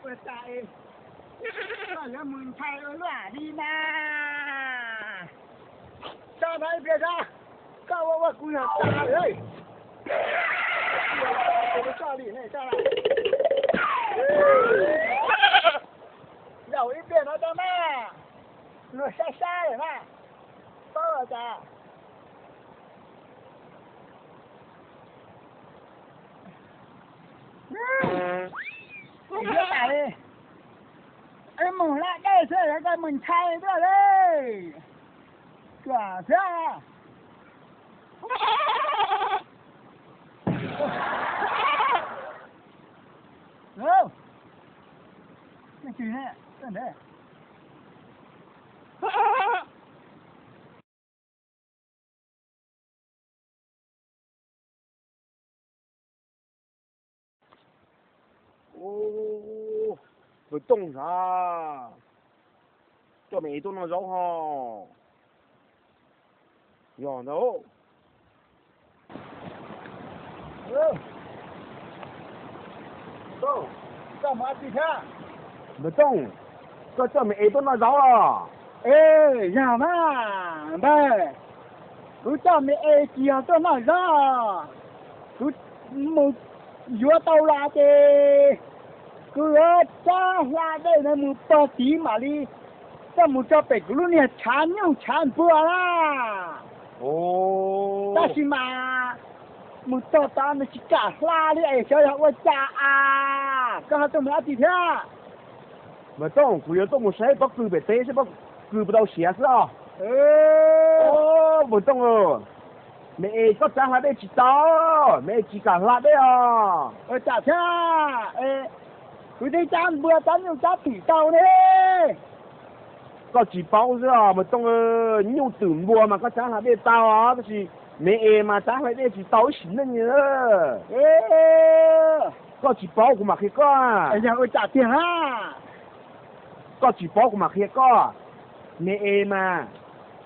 Ua cas koj yuav mus ntshai ua luaj li na? Tso ntawd ib pliag tso, koj ua ua kuv yog tsa lawm. Tso li ne, tso lawm. Zaum ib pliag no tso na, luag sab sab lawm na, paub los cas. Tsis yuav tas li, es mus hla dej xwb koj mus ntshai tuaj li. Tuaj xwb. Npawg Tooj, coj me es tuaj noj zaub ho. Yog ntag. Npawg Tooj, koj coj me es tuaj noj zaub los? Yog mas npawg, kuv coj me es tsis yog tuaj noj zaub, kuv mus yuav tau los ces kuv yuav cab hla dej no mus pog tid mam li coj mus rau pem kuv lub niag tshav nyuj tshav npua na. Tab sis mas mus txog tod nws tsis kam hla li es xyov yog ua cas a, koj ho tuaj mus dab tsi thiab? Npawg Tooj, kuv yuav tuaj mus saib pob kws pem teb seb pob kws puas tau siav xwb os. Npawg Tooj, me es koj cab hla dej tsis tau, me es tsis kam hla dej os. Ua cas thiab? Kuv twb cab npua cab nyuj cab twm tau ne. Koj tsis paub xwb os Npawg Tooj, nyuj twm npua mas koj cab hla dej tau os, tab sis me es mas cab hla dej tsis tau ib sim neej. Koj tsis paub kuv mam qhia koj. Yog ua cas tiag na? Koj tsis paub kuv mam qhia koj. Me es mas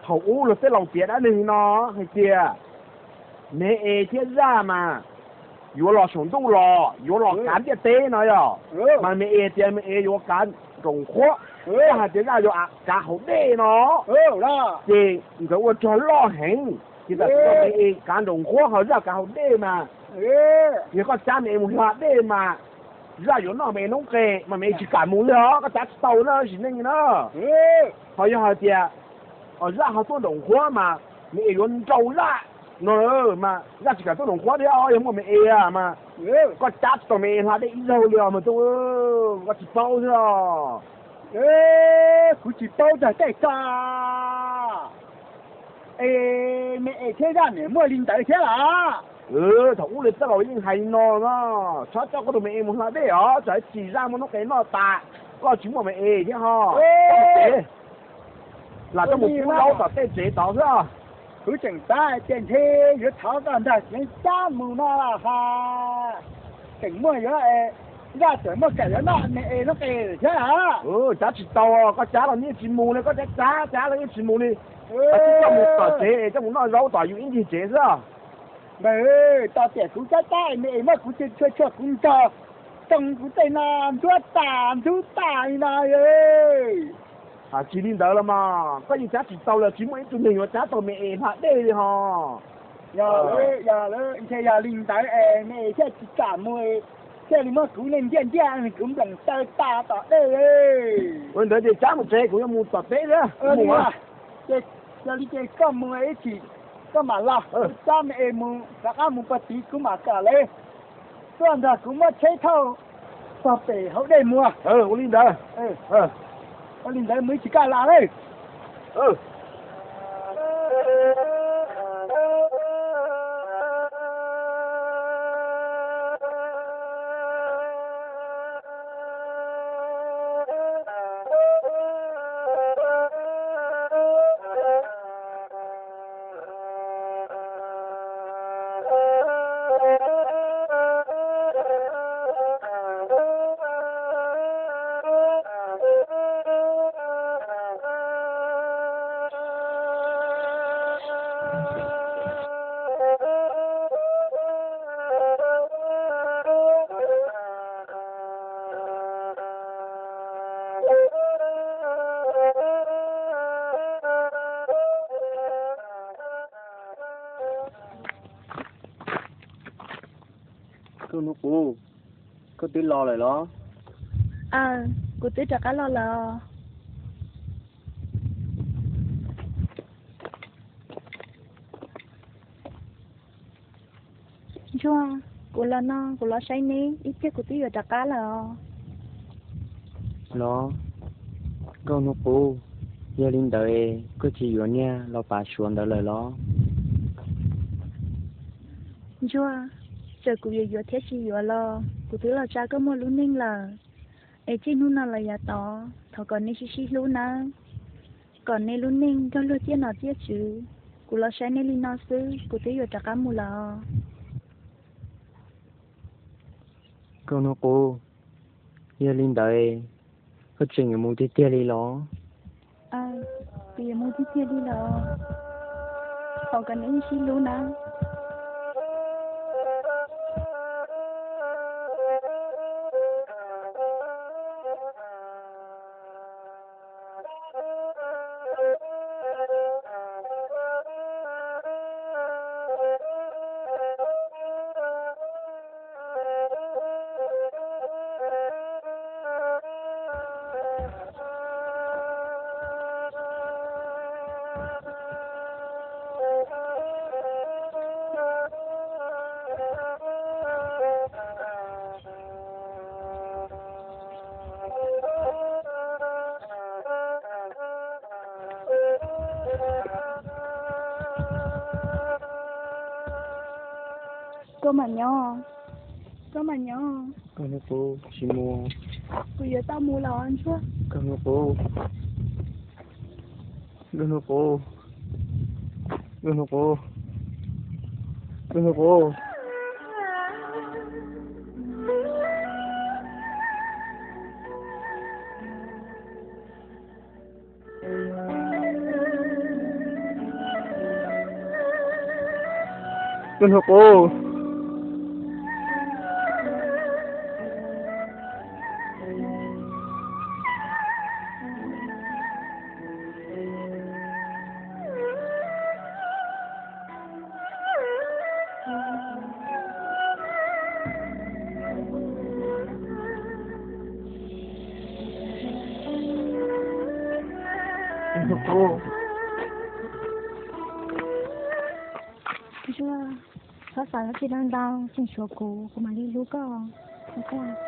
thaum ub luag tej laus piav dab neeg no hais tias me es thiab zaj mas yuav los saum ntuj los yuav los kav ntiaj teb no yog, mas me es tias me es yuav kav nraum nqhuab, zaj hais tias zaj yuav kav hauv dej no. Ces nkawd ua rog loj heev, ces tam sim no me es kav nraum nqhuab ho zaj kav hauv dej mas, yog koj cab me es mus hla dej mas zaj yuav noj me es noob qes mas me es tsis kam mus li os, koj cab tsis tau na sim neej na. Ho yog hais tias zaj ho tuaj nraum nqhuab mas me es yuav nrau zaj no, mas zaj tsis kam tuaj nraum nqhuab thiab os, yog muaj me es mas koj cab tsis tau me es hla dej ib zaug li os Npawg Tooj, koj tsis paub xwb os. Kuv tsis paub tag tej tso. Es me es thiab zaj niam muaj li ntawd thiab los? Thaum ub li tej laus yeej hais li no no, txhob coj koj tus me es mus hla dej os, tsam ib chim zaj muaj noob qes noj tas, koj tsis muaj me es thiab ho. Lam tuaj mus pub zaub tom tej tsev tod xwb. Kuv tseem xav hais tias ntshe yuav thov koj nrog txiv cab mus no los has, tseem muaj yuav, zaj tseem muaj kam yuav noj me es noob qes thiab. Cab tsis tau, koj cab los yeej tsis mus li, koj cab cab cab los yeej tsis mus li. Koj mus tom tsev es coj mus noj zaub tom yus ib ncig tsev xwb. Npawg, tau tiam kuv cab cab me es muab kuv tshua tshua kuv nrog, tsoo kuv tej no ntuab tas ntxub tas li no. Tsis li ntawd los mas koj yeej cab tsis tau li, tsis muaj ib tug neeg yuav cab tau me es hla dej li ho. Yog, yog, ntshe yog li ntawd es me es thiaj tsis kam mus, thiaj li muab kuv nej ntiaj ntiaj kuv nploos taw tas tom dej. Ua li ntawd ces cab mus tsev, kuv yuav mus tom teb thiab. Yog li ces koj mus ib chim, koj mam los, kuv cab me es mus rov qab mus pog tid kuv mam kom lawv tuaj nrog kuv muab tsheb thauj txog pem hauv dej mus. Ua li ntawd, ua li ntawd mus ib chim kaj las lawm. Koj Hnub Qub, koj twb los lawm los? Aw, kuv twb rov qab los lawm os. Ntsuag, kuv los no kuv los saib neb ib pliag kuv twb yuav rov qab lawm os. Los, Nkauj Hnub Qub, yog li ntawd koj tsis yuav niag los pav suav ntawd lawm los? Ntsuag, txawm kuv yuav yuav thiab tsis yuav los kuv twb los tsa koj muaj lub neej lawm. Es txij hnub no los yav tod thov kom nej sib sib hlub nawb, kom nej lub neej nrog luag ciaj nom ciaj tswv. Kuv los saib nej li no xwb kuv twb yuav rov qab mus lawm os. Nkauj Hnub Qub, yog li ntawd koj tseem yuav mus tiag tiag li los? Kuv yuav mus tiag tiag li los, thov kom nej sib hlub nawb. Koj mam nyob, koj mam nyob. Nkauj Hnub Qub, tsis mus. Kuv yuav tau mus lawm Ntsuag. Nkauj Hnub Qub, Nkauj Hnub Qub, Nkauj Hnub Qub, Nkauj Hnub Qub. Nkauj Hnub Qub. Ntsuag, txhob xav dab tsi ntau, tseem tshuav kuv, kuv mam li hlub koj.